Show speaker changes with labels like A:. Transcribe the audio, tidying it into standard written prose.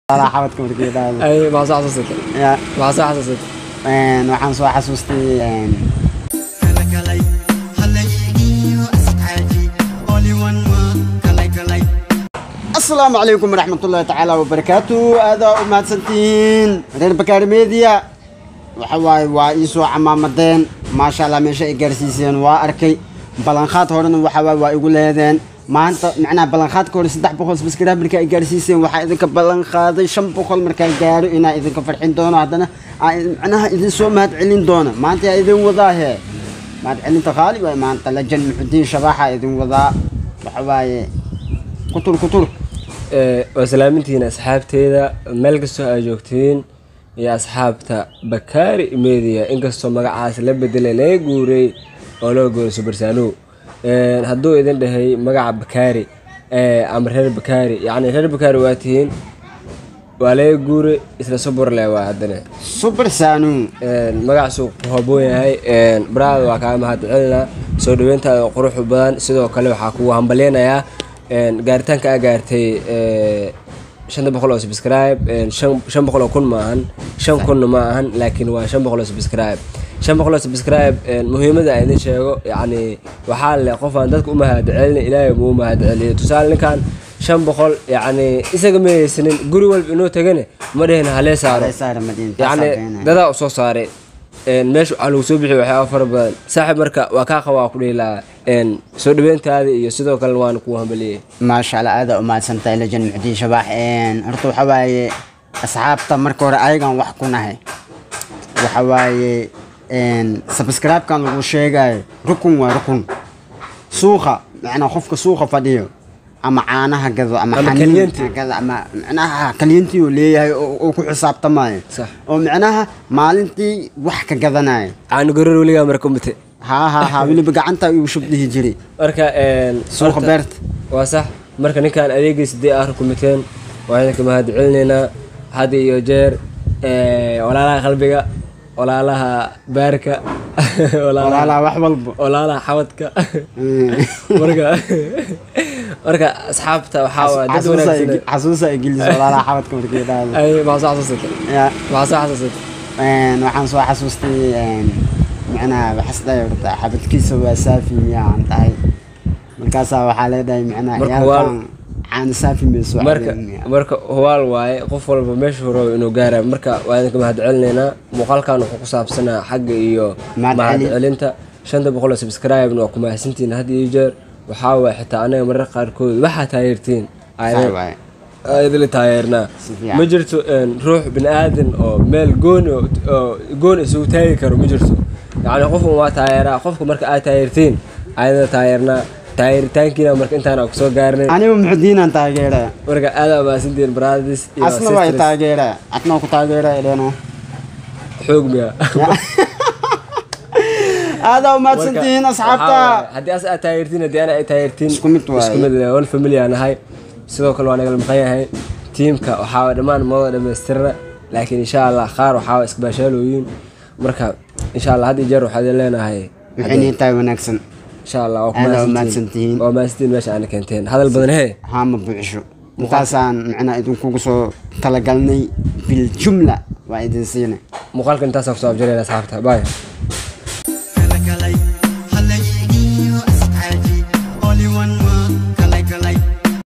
A: Xabadka markii dhahdo.
B: Ay, maxaa soo xasuusatay?
A: Ya.
B: Maxaa soo xasuusatay?
A: Waxaan soo xasuustay asalaamu calaykum waraxmatullaahi tacaala wabarakaatu. Aadaa u mahadsantihiin reer Bakaari Media. Waxa waaye waa ii soo camaamadeen, maasha Allah, meesha ay gaarsiiseen waa arkay. Ballanqaad horena waxa waaye waa igu leedeen. Maanta macnaha ballanqaadka hore 300 subscribe markaa ay gaarsiiseen, waxaa idinka ballan qaaday 500 markaan gaaro inaa idinka farxin doono, haddana aan macnaha idin soo mahad celin doono. Maanta yaa idin wadaa hee mahad celinta qaali waay. Maanta Lajan Muxudiin Shabaaxa idin wadaa. Waxa waaye kutur kutur.
B: Waa salaamintihiin asxaabteeda meel kastoo ay joogtiin iyo asxaabta Bakaari Media. Inkastoo magacaas la bedelay, laga guuray oo loo guuray Subarsanow, hadduu idin dhahay magaca Bakaari ama reer Bakaari, yacni reer Bakaari waa tihiin, waa laga guuray isla Suburle waa haddana
A: Super Sanu.
B: Magacaasuu ku haboon yahay. Baraada waa kaa mahad celinaa soo dhaweyntaada oo quruxda badan. Sidoo kale waxaa kugu hambalyeynayaa gaaritaanka aa gaartay 500 oo subscribe. 500,000 ma ahan, 5,000-na ma ahan, laakiin waa 500 oo subscribe. 500 oo subscribe muhiimada aan idin sheego, yacni waxaa le qof aan dadka u mahad celin Ilaahay muu mahad celiyo. Tusaale, ninkan 500 yacni isaga ma haysanin, guri walba inuu tagane ma dhihin halee saaro.
A: Saara madiin.
B: Yacni dadaa u soo saaray meesha waxaa lagu soo bixiy waxyaaba fara badan, saaxiib. Marka waa kaa qabaa ku dhihi lahaa soo dhaweyntaada iyo sidoo kalena waana kuu hambaliyey.
A: Maasha Allah, aada u mahadsantahay Lajan Muxdiin Shabaax. Horta waxa waaye asxaabta marka hore ayagan wax ku nahay. Waxa waaye subscribe-kan lagu sheegayo rukun waa rukun suuqa, macnaa qofka suuqa fadhiyo ama caanaha gado ama
B: ama
A: xaniin
B: kalyanti
A: gado ama macnaha kalyantii uu leeyahay oo ku xisaabtamayo oo macnaha maalintii wax ka gadanayo.
B: Caano garoor weligaa marka umate?
A: Ha ha ha, weliba gacanta igu shub dhihi jiray.
B: Marka
A: suuqa beerta.
B: Waa sax. Marka ninkan adeegiisa dee aad rukumiteen waa idinka mahad celinaynaa had iyo jeer. Walaalaha qalbiga, walaalaha baarka,
A: walaalaha wax walba,
B: walaalaha xabadka. Marka asxaabta waxaa waa dad wanaagsan.
A: Xasuusa gelis walaalaha xabadka markii dhahdo.
B: Ay, maxaa soo xasuusatay?
A: Ya.
B: Maxaa soo xasuusatay?
A: Waxaan soo xasuustay macnaha waxas dhahay horta xabadkiisa waa saafi miyaan tahay, markaasaa waxaa leedahay macnaha
B: marka
A: ciyaalkan caana saafi may soo
B: marka
A: cabeen miyaa.
B: Marka hubaal waaye qof walba meeshuu rabo inuu gaara. Marka waa idinka mahad celinaynaa. Muuqaalkan wuxuu ku saabsanaa xagga iyo
A: mahad
B: mahad
A: celin.
B: Celinta 500 oo subscribe waa ku mahadsantihiin had iyo jeer. Waxaa waay xitaa anaga mararka qaarkood waxaa taageertiin
A: Sax waaye.
B: Idinla taageernaa.
A: Si fiican.
B: Ma jirto ruux bini aadan oo meel gooni oo gooni isugu taagi karo, ma jirto. Yacni qofku waa taageeraa qofka. Marka aad taageertiin ayadana taageernaa, taageeritaankiina marka intaan aan kusoo gaarnay.
A: Anigu Muxudiinaan taageeraya.
B: Marka aad aa mahadsantihiin brothers iyo
A: asna waa i
B: sisters.
A: Taageeraya, adna waa ku taageeraya ileeno.
B: Xoog miya?
A: Aadaa u mahadsantihiin asxaabta.
B: Waxaa waaye, haddii as aad taageertiin, haddii ana ay taageertiin,
A: isku mid waaye.
B: Isku mid waaye, one family aan nahay. Sidoo kale waa nagala maqan yahay tiimka. Waxaa waaye dhammaan mada dhamaystirna, laakiin insha Allah qaar waxaa waaye iska baashaalooyin. Marka insha Allah had iyo jeer waxaad leenahay
A: waxay nii tahay wanaagsan.
B: Insha Allah waa ku
A: Aad aa u
B: mahadsantihiin.
A: Mahadsantihiin.
B: Waa mahadsantihiin meesha aana keenteen. Hadal badan hee
A: haama buuxsho. Intaasaan macnaa idinkugu soo talagalnay, biljumla waa idin siinay.
B: Muuqaalka intaasaan kusoo abjarayna asxaabta. Bye.